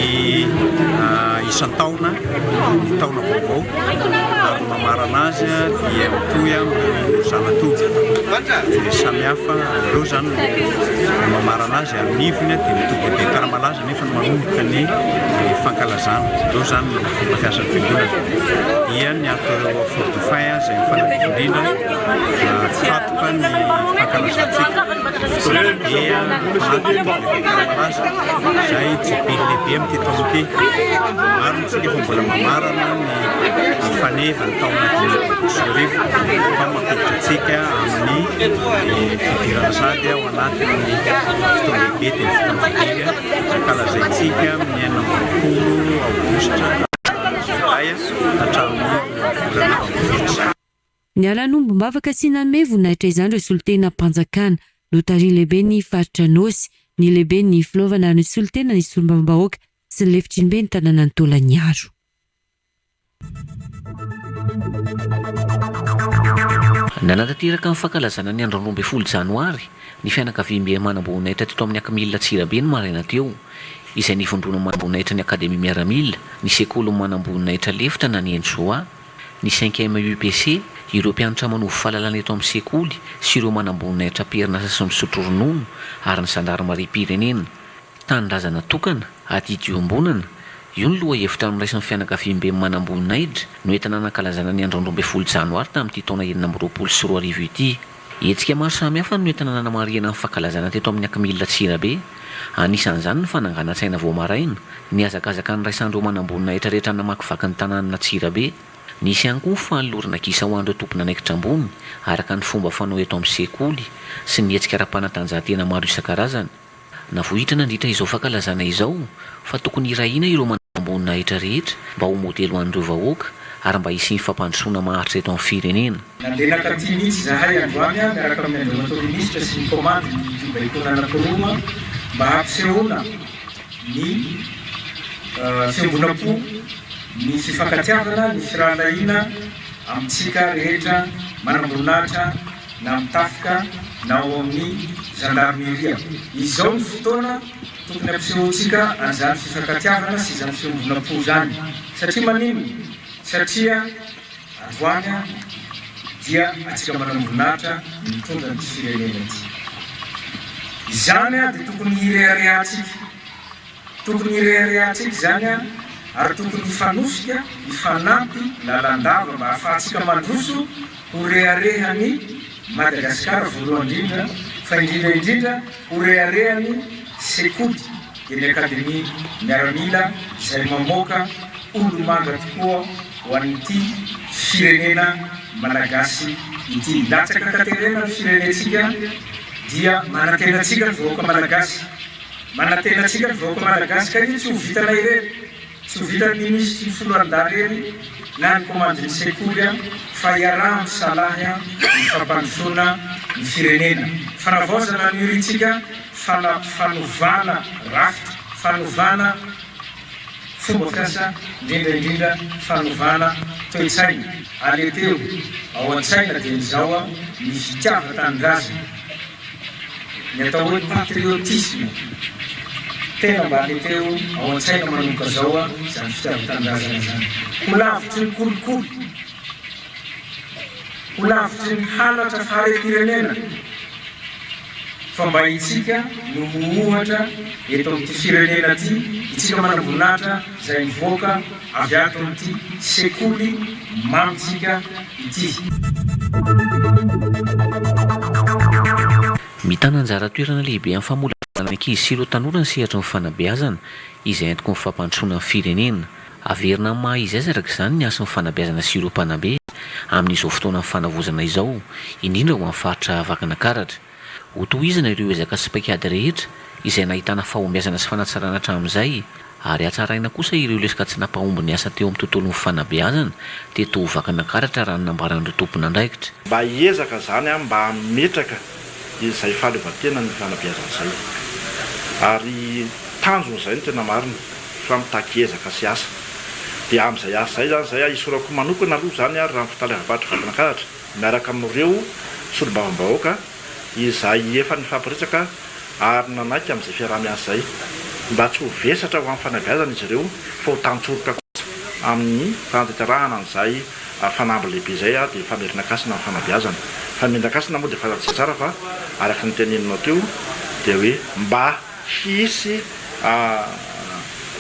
isan-taona ny taona vaovao ary. mamarana azy dia mitohy amin'ireo zana-toby dia samihafa ireo izany no mamarana azy amin'ny ivony dia ny toby lehibe Ankaramalaza nefa no manomboka ny fankalazana. Ireo izany no fomba fiasan'ny fiangonana. Dia ny ato Fort Dauphin izay mifanakaiky indrindra tsatoka ny fankalazantsika. Fotoana lehibe anatin'ny toby lehibe Ankaramalaza izay jobily lehibe amin'ity taona ity. Marina isika fa mbola mamarana ny faneva ny taona 2025 fa mampiditra antsika amin'ny fidirana sahady ao anatin'ny fotoan-dehibe dia ny fotoan-jobily ankalazaintsika amin'ny 26 aogositra jolay hatramin'ny volana aogositra. Niala nombom-bavaka sy nanome voninahitra izany ireo solontenam-panjakana, notarihin'ny lehiben'ny faritra Anôsy, ny lehiben'ny filaovana ary ny solontenan'ny solombavambahoaka sy ny lefitry ny ben'ny tanànan'i Taolagnaro. Nanatanteraka ny fankalazana ny andro 12 janoary ny fianakaviambe manamboninahitra teto amin'ny Acmil Antsirabe ny maraina teo, izay nivondrona manamboninahitra ny Akademia Miaramila, ny sekolin'ny manamboninahitra lefitra na ny ENSOA, ny cinquième UPC, ireo mpianatra manovo fahalalana eto amin'ny sekoly sy ireo manamboninahitra am-perinasa sy misotro ronono ary ny zandarimariam-pirenena. Tanindrazana tokana, adidy iombonana, io ny lohahevitra noraisin'ny fianakaviamben'ny manamboninahitra noentina nankalazana ny andro 12 janoary tamin'ity taona 2026 ity. Hetsika maro samihafa no nentina nanamarihana ny fankalazana teto amin'ny Acmil Antsirabe. Anisan'izany ny fananganan-tsaina vao maraina, ny hazakazaka niraisan'ireo manamboninahitra rehetra namakivaky ny tanànan'Antsirabe. Nisy ihany koa ny fanolorana gisa ho an'ireo tompon'andraikitra ambony, araka ny fomba fanao eto amin'ny sekoly, sy ny hetsika ara-panatanjahantena maro isan-karazany. Navohitra nandritra izao fankalazana izao fa tokony hirahina ireo manamboninahitra rehetra mba ho modely ho an'ireo vahoaka ary mba hisian'ny fampandrosoana maharitra eto amin'ny firenena. Nandeha nankaty mihitsy izahay androany miaraka amin'ny Andriamatoa Minisitra sy ny Komandin'ny fibaikoana anankiroa mba hampisehoana ny fiombonam-po, ny fifankatiavana, ny firahalahiana amintsika rehetra manamboninahitra na amin'ny tafika na ao amin'ny zandarmeria. Izao no fotoana tokony hampisehoantsika an'izany fifankatiavana sy izany fiombonam-po izany. Satria maninona? Satria androany dia antsika manamboninahitra ny mitondra an'ity firenena ity. Izany dia tokony hireharehantsika. Tokony hireharehantsika izany ary tokony hifanosika, hifanampy lalandava mba hahafahantsika mandroso ho reharehan'i Madagasikara voalohany indrindra fa indrindra indrindra ho reharehan'ny sekoly dia ny Akademia Miaramila izay mamoaka olomanga tokoa ho an'ity firenena Malagasy ity. Latsaka an-katerena ny firenentsika dia manantena antsika ny vahoaka Malagasy. Manantena antsika ny vahoaka Malagasy ka io tsy ho vitanay irery. Tsy ho vitan'ny minisitry ny foloalindahy irery na ny komandin'ny sekoly fa iaraha-misalahy ny fampandrosoana ny firenena. Fanavaozana no irintsika, fanovana rafitra, fanovana fomba fiasa, indrindra indrindra fanovana toe-tsaina. Aleteo ao an-tsaina dieny izao ny fitiavan-tanindrazana. Ny atao hoe patriotisme, tena mba aleteo ao an-tsaina manomboka zao izany fitiavan-tanindrazana izany. Ho lavitry ny kolikoly, ho lavitry ny halatra faharem-pirenena, fa mba itsika no ho ohatra eto amin'ity firenena ity, itsika manamboninahitra izay mivoaka avy ato amin'ity sekoly mamintsika ity. Mitana anjara toerana lehibe amin'ny famolavolana ny ankizy sy ireo tanora ny sehatry ny fanabeazana, izay antoky ny fampandrosoana ny firenena. Averina amin'ny maha izy azy araka izany ny hasin'ny fanabeazana sy ireo mpanabe, amin'izao fotoanan'ny fanavaozana izao, indrindra ho an'ny faritra Vakinankaratra. Hotohizana ireo ezaka sy paikady rehetra izay nahitana fahombiazana sy fanatsarana hatramin'izay, ary hatsaraina kosa ireo lesoka tsy nampahomby ny asa teo amin'ny tontolon'ny fanabeazana teto Vakinankaratra raha ny nambaran'ireo tompon'andraikitra. Mba hiezaka izany aho mba hametraka izay fahaleovantenan'ny fanabeazana izay. Ary tanjona izay no tena marina fa mitaky ezaka sy asa. Dia amin'izay asa izay izany izay aho isaorako manokana aloha izany ary raha ny fitaleavam-paritry Vakinankaratra. miaraka amin'ireo solombavambahoaka izay efa nifampiresaka ary nanaiky amin'izay fiaraha-miasa izay, mba tsy ho vesatra ho amin'ny fanabeazana izy ireo fa ho tantsoroka kosa amin'ny fanatanterahana an'izay Fanamby lehibe izay dia famerin-kasina ny fanabeazana. Famerin-kasina moa dia fantatsika tsara fa araka ny teneninao teo dia hoe mba hisy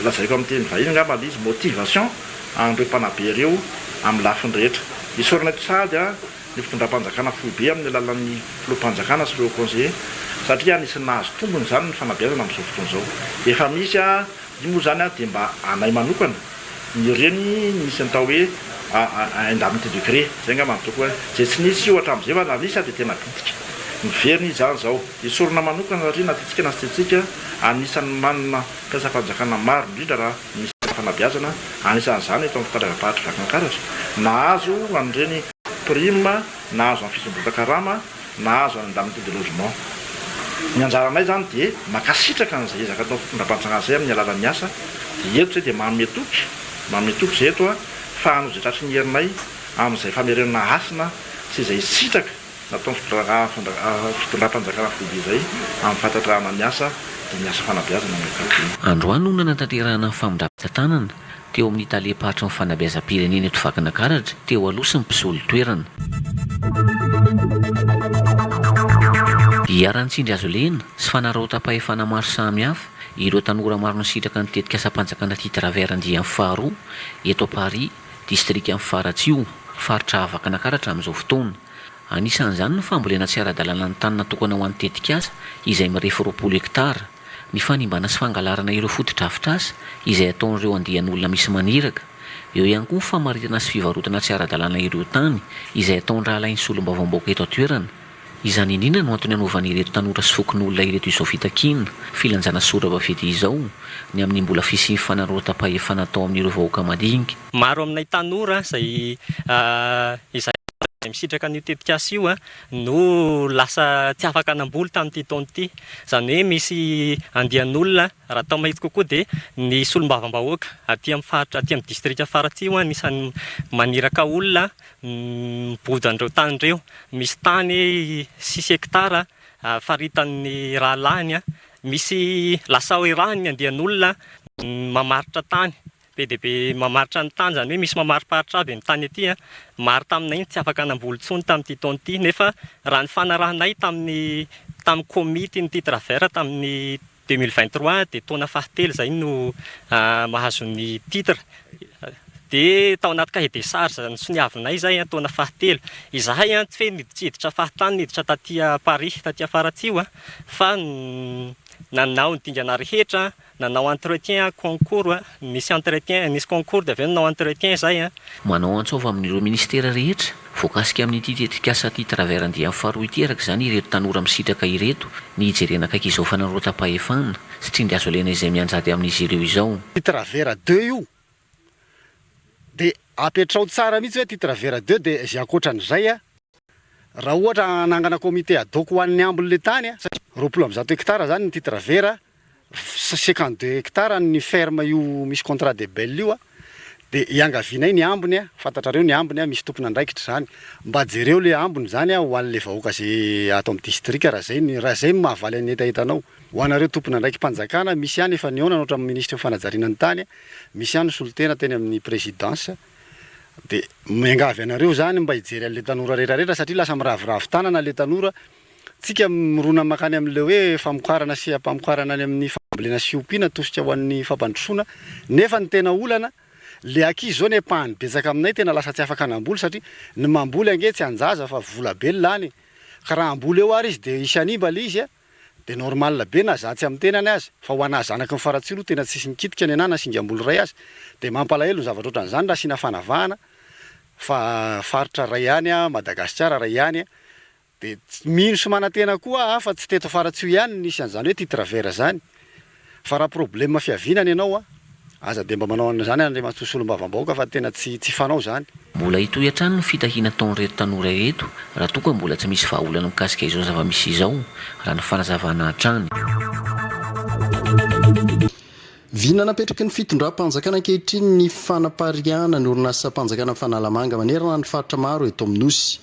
lazaiko amin'ny teny vahiny angamba ilay izy motivation an'ireo mpanabe ireo amin'ny lafiny rehetra. Isaorana eto sahady ny fitondram-panjakana foibe amin'ny alalan'ny filoham-panjakana sy ireo conseillers satria anisan'ny nahazo tombony izany ny fanabeazana amin'izao fotoana izao. Efa misy Io moa izany dia mba anay manokana ny ireny nisy atao hoe indemnité de gré, izay angamba no ataoko hoe, izay tsy nisy io hatramin'izay fa na nisy ary dia tena bitika. Miverina izy izany izao. Esorina manokana satria na tiantsika na tsy tiantsika, anisan'ny manana mpiasam-panjakana maro indrindra raha ny minisiteran'ny fanabeazana, anisan'izany eto amin'ny fitaleavam-paritry Vakinankaratra, nahazo an'ireny prime, nahazo ny fisondrotan-karama, nahazo any indemnité de logement. Ny anjaranay izany dia mankasitraka an'izay ezaka ataon'ny fitondram-panjakana izay amin'ny alalan'ny asa, dia eto izay dia manome toky, manome toky izay eto fa hanao izay tratry ny herinay amin'izay famerenana hasina sy izay sitraka nataon'ny fitondram-panjakana foibe izay amin'ny fahatanterahana ny asa dia ny asa fanabeazana amin'ny ankapobeny. Androany no nanatanterahana ny famindram-pitantanana teo amin'ny talem-paritry ny fanabeazam-pirenena eto Vakinakaratra teo aloha sy ny mpisolo toerana. Iharan'ny tsindry hazo lena sy fanararaotam-pahefana maro samihafa ireo tanora maro nisitraka ny tetikasam-panjakana Titre Vert andiany faharoa eto Paris, distrikan'i Faratsiho, faritra Vakinakaratra amin'izao fotoana. Anisan'izany ny fambolena tsy ara-dalàna ny tany natokana ho an'ny tetikasa izay mirefy 20 hektara. Ny fanimbana sy fangalarana ireo fotodrafitrasa izay ataon'ireo andian'olona misy maniraka. Eo ihany koa ny famaritana sy fivarotana tsy ara-dalàna ireo tany izay ataon'ny rahalahin'ny solombavambahoaka eto an-toerana. Izany indrindra no antony anaovan'ireto tanora sy fokonolona ireto izao fitakiana, filanjana sora-baventy izao, ny amin'ny mbola fisian'ny fanararaotam-pahefana atao amin'ireo vahoaka madinika. Maro aminay tanora izay izay misitraka an'io tetikasa io no lasa tsy afaka namboly tamin'ity taona ity. Izany hoe misy andian'olona, raha atao mahitsy kokoa dia ny solombavambahoaka aty amin'ny faritra, aty amin'ny distrika Faratsiho anisan'ny maniraka olona mibodo an'ireo tany ireo. Misy tany six hectares faritan'ny rahalahiny, misy lasa irahiny ny andian'olona mamaritra tany. Be dia be mamaritra ny tany, izany hoe misy mamariparitra aby ny tany aty an. Maro taminay no tsy afaka namboly intsony tamin'ity taona ity, nefa raha ny fanarahanay tamin'ny tamin'ny komity ny titre vert tamin'ny 2023 dia taona fahatelo izay no mahazo ny titre. Dia tao anaty cahier des charges nosoniavinay izay an, taona fahatelo. Izahay an, tsy hoe niditra hiditra fahatany niditra taty Paris, taty Faratsiho an, fa nanao ny dingana rehetra Nanao entretien aho concours a, nisy entretien, nisy concours dia avy eo nanao entretien izahay a. Manao antso avo amin'ireo minisitera rehetra voakasika amin'ity tetikasa Titre Vert andiany faharoa ity araka izany ireto tanora misitraka ireto ny hijerena akaiky izao fanararaotam-pahefana sy tsindry azo alaina izay mianjady amin'izy ireo izao. Titre Vert deux io dia apetrao tsara mihitsy hoe titre vert deux dia izay ankoatran'izay a, raha ohatra hanangana comité ad hoc ho an'ny ambin'ilay tany a, satria 120 hectares zany ny titre vert, 52 hectares ny ferme io misy contrat de bail io a, dia iangavianay ny ambiny a, fantatrareo ny ambiny a, misy tompon'andraikitra izany, mba jereo le ambiny izany a ho an'ilay vahoaka izay ato amin'ny distrika raha izay ny raha izay no mahavaly an'ny hetahetanao. Ho anareo tompon'andraiki-panjakana, misy ihany efa nihaonana ohatra amin'ny minisitry ny fanajariana ny tany, misy ihany ny solontena teny amin'ny présidence, dia miangavy anareo izany mba hijery an'ilay tanora rehetrarehetra satria lasa miraviravy tanana ilay tanora, tsika mirona mankany amin'ilay hoe famokarana sy ampamokarana any amin'ny fambolena sy fiompiana tosika ho an'ny fampandrosoana, nefa ny tena olana, ilay ankizy izao ny ampahany betsaka aminay tena lasa tsy afaka namboly satria ny mamboly ange tsy an-jaza fa vola be ny lany e, ka raha hamboly eo ary izy dia hisy hanimba ilay izy a. Dia normal be na za tsy amin'ny tenany aza, fa ho anà zanaky ny Faratsiho aloha tena tsisy nikitika ny anà na singam-bolo iray aza, dia mampalahelo ny zavatra ohatran'izany raha asiana fanavahana fa faritra iray ihany Madagasikara iray ihany, dia mino sy manantena koa aho fa tsy teto Faratsiho ihany no nisy an'izany hoe titre vert izany, fa raha problème fiaviana ny anao Aza dia mba manao an'izany Andriamatoa Solombavambahoaka fa tena tsy tsy fanao izany. Mbola hitohy hatrany ny fitahiana ataon'ireto tanora ireto raha toa ka mbola tsy misy vahaolana mikasika izao zava-misy izao, raha ny fanazavana hatrany. Vina napetraky ny fitondram-panjakana ankehitriny ny fanapariahana ny orinasam-panjakana Fanalamanga manerana ny faritra maro eto amin'ny Nosy.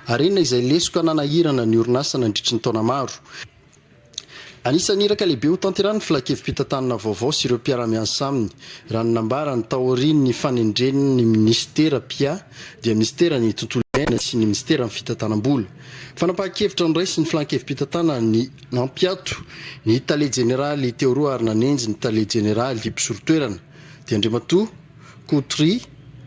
Harena izay lesoka nanahirana ny orinasa nandritry ny taona maro. Anisan'ny iraka lehibe hotanterahin'ny Filankevi-pitantanana vaovao sy ireo mpiara-miasa aminy, raha ny nambarany taorian'ny fanendreny ny minisitera mpiahy dia minisiteran'ny Tontolo iainana sy ny minisiteran'ny Fitantanam-bola. Fanapahan-kevitra noraisin'ny Filankevi-pitantanana ny nampiato ny tale jeneraly teo aloha ary nanenjy ny tale jeneraly mpisolo toerana dia Andriamatoa Koutri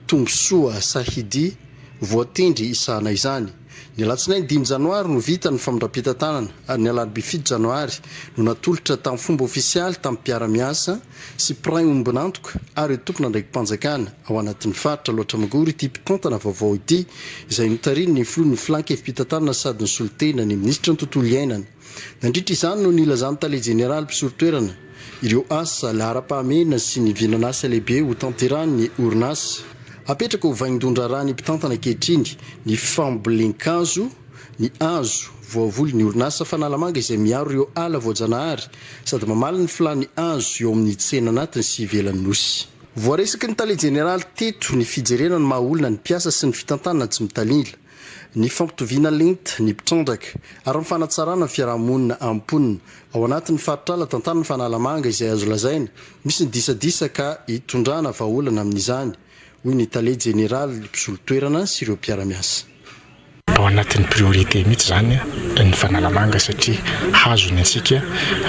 Tombosoa Sahidi voatendry hisahana izany. Ny alatsinainy dimy janoary no vita ny famindram-pitantanana ary ny alarobia fito janoary no natolotra tamin'ny fomba ofisialy tamin'ny mpiara-miasa sy mpiray ombon'antoka ary ireo tompon'andraiki-panjakana ao anatin'ny faritra Alaotra Mangoro ity mpitantana vaovao ity izay notarihin'ny filohan'ny filan-kevi-pitantanana sady nisolo tena ny minisitry ny tontolo iainana Nandritra izany no nilazan'ny tale jeneraly mpisolo toerana ireo asa laharam-pahamehana sy ny vinan'asa lehibe hotanterahin'ny orinasa. Apetraka ho vaindohan-draharaha ny mpitantana ankehitriny ny fambolen-kazo, ny hazo voavoly ny orinasa Fanalamanga izay miaro ireo ala voajanahary sady mamaly ny filàn'ny hazo eo amin'ny tsena anatiny sy ivelan'ny Nosy. Voaresaky ny tale jeneraly teto ny fijerena ny maha olona ny mpiasa sy ny fitantanana tsy mitanila. ny fampitoviana lenta ny mpitrandraka ary ny fanatsarana ny fiaraha-monina amin'ny mponina ao anatin'ny faritr'ala tantanin'ny Fanalamanga izay azo lazaina misy ny disadisa ka hitondrana vahaolana amin'izany, hoy ny tale jeneraly mpisolo toerana sy ireo mpiara-miasa. Ao anatin'ny priorité mihitsy izany ny Fanalamanga satria hazo ny antsika,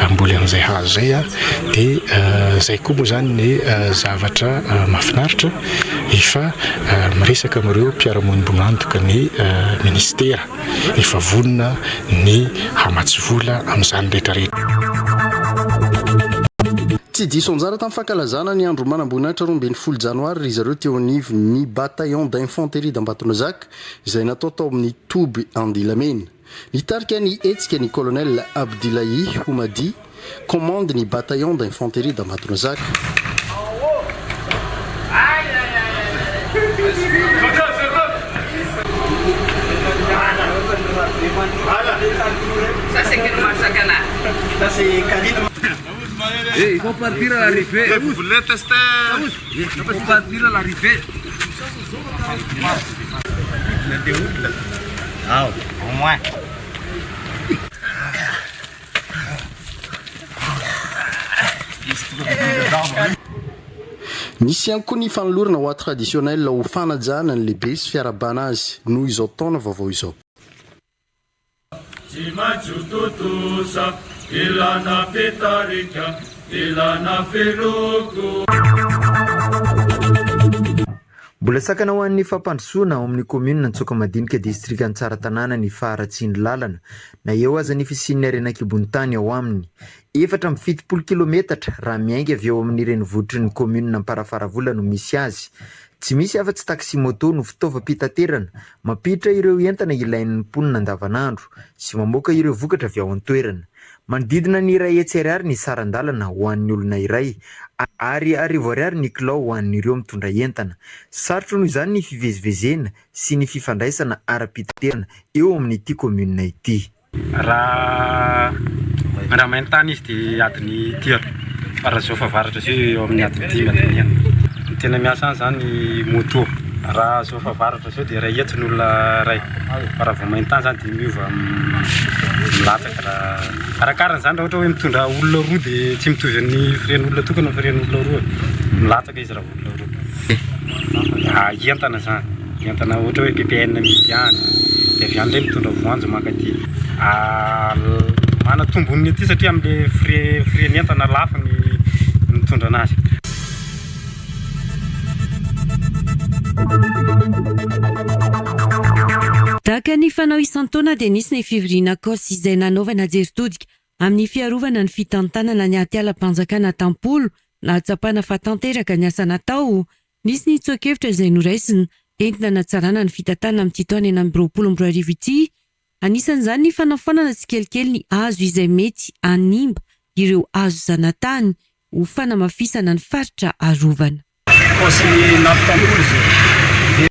hamboly an'izay hazo izay dia izay koa moa izany ny zavatra mahafinaritra. Efa miresaka amin'ireo mpiara-monibon'antoka ny minisitera, efa vonona ny hamatsy vola amin'izany rehetra rehetra. Tsy diso anjara tamin'ny fankalazana ny andro manamboninahitra 12 janoary ry zareo teo anivon'ny Bataillon d'infanterie d'Ambatonazaka izay natao tao amin'ny toby Andilamena. Nitarika ny hetsika ny Colonel Abdilahi Houmadi, Commande ny Bataillon d'infanterie d'Ambatonazaka. Nisy ihany koa ny fanolorana hoa traditionnel ho fanajana ny lehibe sy fiarahabana azy noho izao taona vaovao izao. Tsy maintsy ho tontosa, ilana mpitarika, ilana filoha. Mbola sakana ho an'ny fampandrosoana ao amin'ny kaominina Antsokamadinika distrikan'i Tsaratanàna ny faharatsian'ny lalana na eo aza ny fisian'ny harena an-kibon'ny tany ao aminy. 74 kilometatra raha miainga avy eo amin'ny renivohitry ny kaominina Amparafaravola no misy azy. Tsy misy afa-tsy taxi-moto no fitaovam-pitaterana Mampiditra ireo entana ilain'ny mponina andavanandro sy mamoaka ireo vokatra avy ao an-toerana. Manodidina ny 100 ariary ny saran-dalana ho an'ny olona iray ary 1000 ariary ny kilao ho an'ireo mitondra entana. Sarotra noho izany ny fivezivezena sy ny fifandraisana ara-pitaterana eo amin'ity kaominina ity. Raha raha main-tany izy dia adiny telo fa raha zao fahavaratra zao eo amin'ny adiny dimy adiny enina. Ny tena miasa any zany moto. Raha zao fahavaratra zao dia iray hetsy ny olona iray fa raha vao main-tany zany dia miova milatsaka raha arakarany zany raha ohatra hoe mitondra olona roa dia tsy mitovy amin'ny frais-n'olona tokana ny frais-n'olona roa e, milatsaka izy raha vao olona roa. Entana zany, entana ohatra hoe ppn amidy any, dia avy any indray mitondra voanjo mankaty. Manatombony aty satria amle frais frais ny entana lafo ny mitondra anazy. Tahaka ny fanao isan-taona dia nisy ny fivoriana Cos izay nanaovana jery todika amin'ny fiarovana ny fitantanana ny atialam-panjakana Tampolo nahatsapana fa tanteraka ny asa natao. Nisy ny tsoa-kevitra izay noraisina entina hanatsarana ny fitantanana amin'ity taona 2026 ity. Anisan'izany ny fanafoanana tsikelikely ny hazo izay mety hanimba ireo hazo zanatany ho fanamafisana ny faritra arovana. Paosy nampitampoly izay dia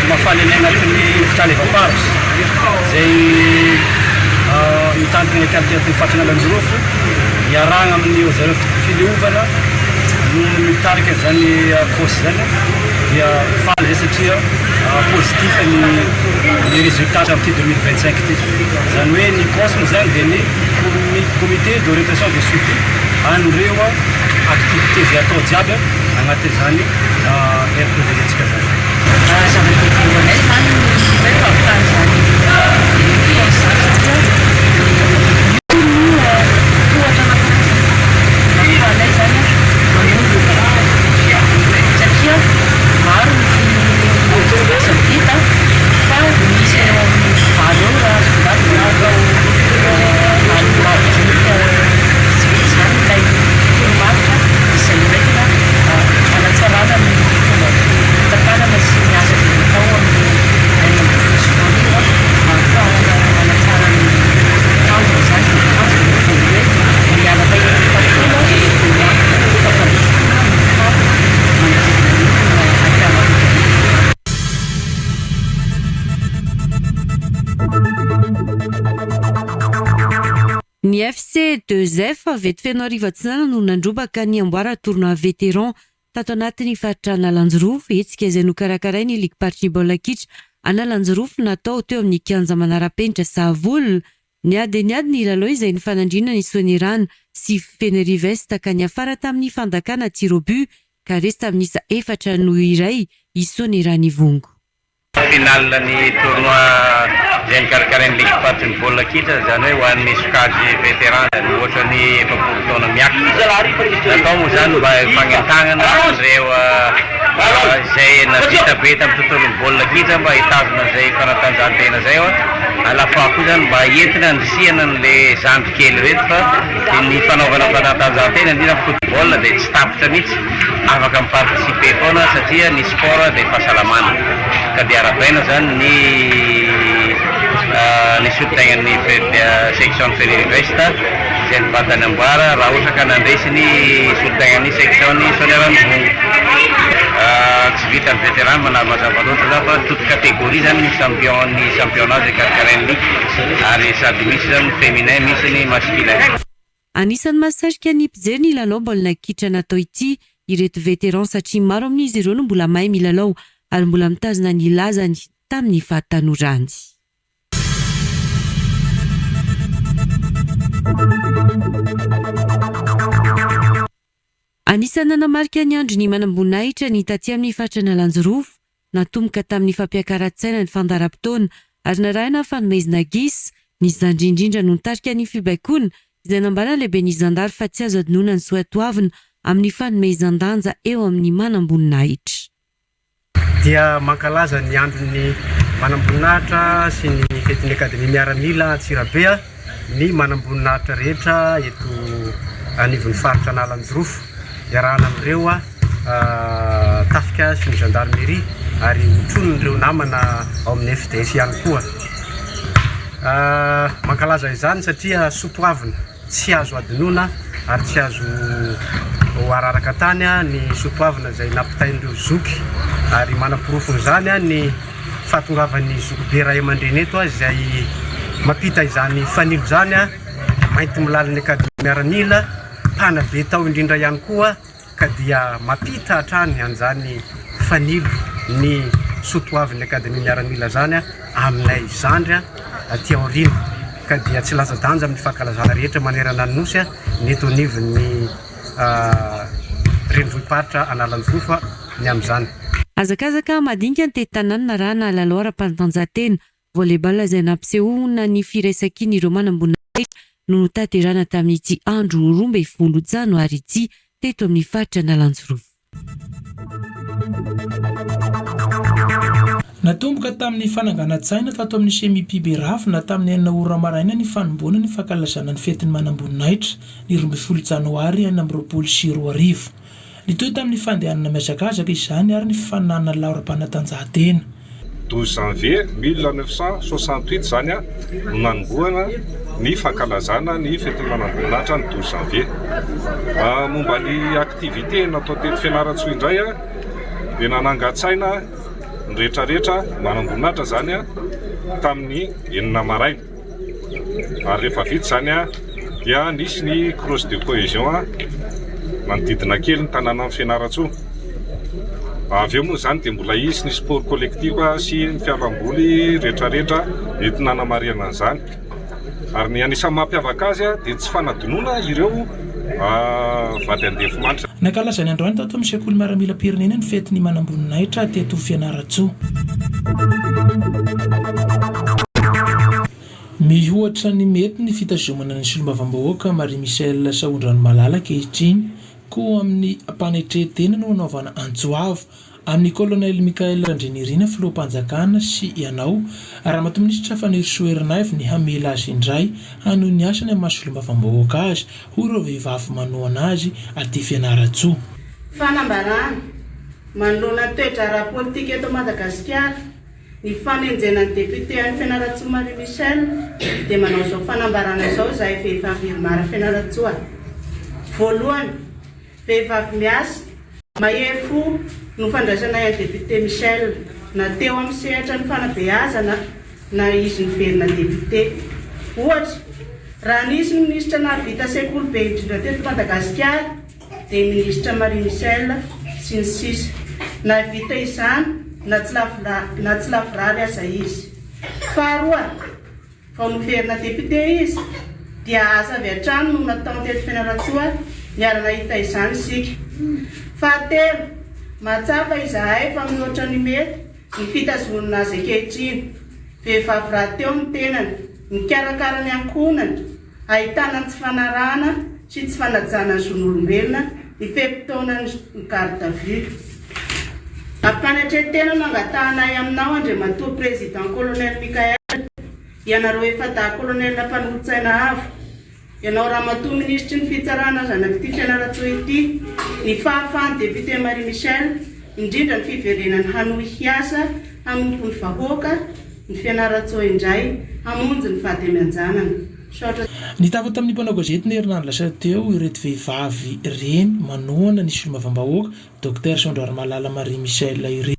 mahafaly anay anatin'ny fitalevam-paritra izay mitantana ny aty amin'ny faritra Analanjirofo iarahana amin'ny zareo fileovana no mitarika izany cos izany dia faly izay satria positif ny ny résultat tamin'ity 2025 ity. Izany hoe ny cos moa izany dia ny. comité d'orientation et de suivi an'ireo activité izay atao jiaby agnatin'izany aire protégée-ntsika zany. Zava-dehibe ho anay izany ny hoe fahavitana izany école izany satria io no tohatra anankiray ahafahanay izany manomboka satria maro ny tetikasa vita fa misy eo amin'ny valo eo raha asongadina atao any madinika vitsivitsy izany ilay toromarika izay hoentina hanatsarana ny fomba fitantanana sy ny asa izay natao amin'ny 2016 ahafahana manatsara ny tanjona izany. Ny tanjona moa dia ny hoe miala tahiry faharoa dia miantoka ny fampandrosoana ny faritra manodidina ny aty Analamanga. Ny FC Deux F avy eto Fenoarivo Atsinanana no nandrombaka ny amboara tournoi vétéran tato anatin'ny faritra Analanjirofo, hetsika izay nokarakarain'ny ligim-paritry ny baolina kitra Analanjirofo natao teo amin'ny kianja manara-penitra Sahavola. Niady dia niady ny lalao izay nifanandrinan'i Soanierana sy Fenerive Est ka niafara tamin'ny fandakana tir au but ka resy tamin'ny isa 4-1 i Soanierana Ivongo. Finale ny tournoi izay nokarakarain'ny ligim-paritry ny baolina kitra, izany hoe ho an'ny sokajy vétéran izany mihoatra ny 40 taona miakatra. Natao moa izany mba hifagnentagnana an'ireo izay navita be tamin'ny tontolon'ny baolina kitra mba hitazona an'izay fanatanjahantena izay à la fois koa izany mba entina handrisihana an'le zandry kely ireto fa ny fanaovana fanatanjahantena indrindra football dia tsy tapitra mihitsy. Afaka mi participer foana satria ny sport dia fahasalamana ka dia arabaina zany ny ny solontegnan'ny section ny Fenerive Est izay nibata ny amboara raha ohatra ka nandresy ny solontegnan'ny section ny Soanierana-Ivongo. Tsy vitan'ny veteran manary mazava loatra zany fa toute catégorie zany ny champion ny championnat izay karakarain'ny ligue ary sady misy zany ny féminin misy ny masculin. Anisan'ny mahasarika ny mpijery ny lalao baolina kitra natao ity ireto vétérans satria maro amin'izy ireo no mbola mahay milalao ary mbola mitazona ny lazany tamin'ny fahatanorany. Anisan'ny nanamarika ny andron'ny manamboninahitra ny taty amin'ny faritra Analanjirofo Natomboka tamin'ny fampiakaran-tsaina ny fandaharam-potoana ary narahina fanomezna gisa. Ny zandry indrindra no nitarika ny fibaikoana, izay nambaran'ny lehiben'ny zandary fa tsy azo adinoina ny soatoavina amin'ny fanomezan-danja eo amin'ny manamboninahitra. Dia mankalaza ny andron'ny manamboninahitra sy ny fetin'ny Akademia Miaramila Antsirabe ny manamboninahitra rehetra eto anivon'ny faritra Analanjirofo. Iarahana amin'ireo tafika sy ny gendarmerie ary hotronin'ireo namana ao amin'ny FDS ihany koa. Mankalaza izany satria soatoavina tsy azo adinoina ary tsy azo araraka tany ny soatoavina izay nampitain'ireo zoky ary manaporofon'izany ny fahatongavan'ny zokibe ray aman-dreny eto izay mampita izany fanilo izany maintimolalin'ny Akademia Miaramila, mpanabe tao indrindra ihany koa ka dia mampita hatrany an'izany fanilo ny soatoavin'ny Akademia Miaramila izany aminay zandry aty aoriana ka dia tsy latsa-danja amin'ny fankalazana rehetra manerana ny Nosy ny eto anivon'ny renivohi-paritra Analanjirofo ny amin'izany. Hazakazaka madinika ny tety tanàna narahana lalao ara-panatanjahantena Volley-ball izay nampisehoana ny firaisankin'ireo manamboninahitra no notanterahina tamin'ity andro 12 janoary ity teto amin'ny faritra Analanjirofo. Natomboka tamin'ny fananganan-tsaina tato amin'ny Chemipi Beravina tamin'ny enina ora maraina ny fanomboana ny fankalazana ny fetin'ny manamboninahitra ny 12 janoary 2026. Nitohy tamin'ny fandehanana mihazakazaka izany ary ny fifaninanana laoram-panatanjahantena. Douze janvier 1968 izany no nanombohana ny fankalazana ny fetin'ny manamboninahitra ny douze janvier. Momba ny activité natao teto Fianarantsoa indray dia nanangan-tsaina ny rehetrarehetra manamboninahitra izany tamin'ny enina maraina. Ary rehefa vita izany dia nisy ny cross de cohesion manodidina kely ny tanànan'i Fianarantsoa. Avy eo moa izany dia mbola hisy ny sport collectif sy ny fialamboly rehetrarehetra entina hanamarihana an'izany. Ary ny anisan'ny mampiavaka azy dia tsy fanadinoana ireo vady andefimandry. Nankalazaina androany tato amin'ny sekoly miaramilam-pirenena ny fetin'ny manamboninahitra teto Fianarantsoa. Mihoatra ny mety ny fitazomana ny solombavambahoaka Marie Michelle Sahondranomalala ankehitriny koa amin'ny ampanetren-tena no anaovana antso avo Amin'ny Colonel Michael Randrianirina filoham-panjakana sy ianao Ramatoa Minisitra Fanirisoa Ernaivo ny hamela azy indray hanohy ny asany amin'ny maha solombavambahoaka azy, hoy ireo vehivavy manohana azy aty Fianarantsoa. Fanambarana, manoloana ny toe-draharaha politika eto Madagasikara, ny fanenjehana ny député an'i Fianarantsoa Marie Michelle, dia manao izao fanambarana izao izahay vehivavy Irmar Fianarantsoa. Voalohany, Vehivavy miasa, mahery fo no fandraisanay an'i Député Michel, na teo amin'ny sehatra ny fanabeazana na izy niverina député. Ohatra, raha nisy ny minisitra nahavita sekoly be indrindra teto Madagasikara dia i Minisitra Marie Michel sy ny sisa Nahavita izany na tsy na tsy lavorary aza izy. Faharoa, Vao noverina député izy dia asa avy hatrany no nataony teto Fianarantsoa, niara-nahita izany isika. Fahatelo, mahatsapa izahay fa mihoatra ny mety ny fitazonana azy ankehitriny. Vehivavy rahateo ny tenany, mikarakara ny ankohonany, ahitana ny tsy fanarahana sy tsy fanajana ny zon'olombelona ny fe-potoanan'ny garde à vue. Ampanetren-tena no angatahanay aminao Andriamatoa Président Colonel Michael, ianareo efa-dahy Colonel mpanolotsaina avo, ianao Ramatoa Minisitry ny Fitsarana zanak'ity Fianarantsoa ity, ny fahafahan'ny Député Marie Michelle, indrindra ny fiverenany hanohy hiasa hanompo ny vahoaka, ny Fianarantsoa indray, hamonjy ny vady aman-janany. Misaotra. Nitafa tamin'ny mpanao gazety ny herinandro lasa teo ireto vehivavy reny manohana ny solombavambahoaka, Docteur Saondrarimalala Marie Michelle ireto.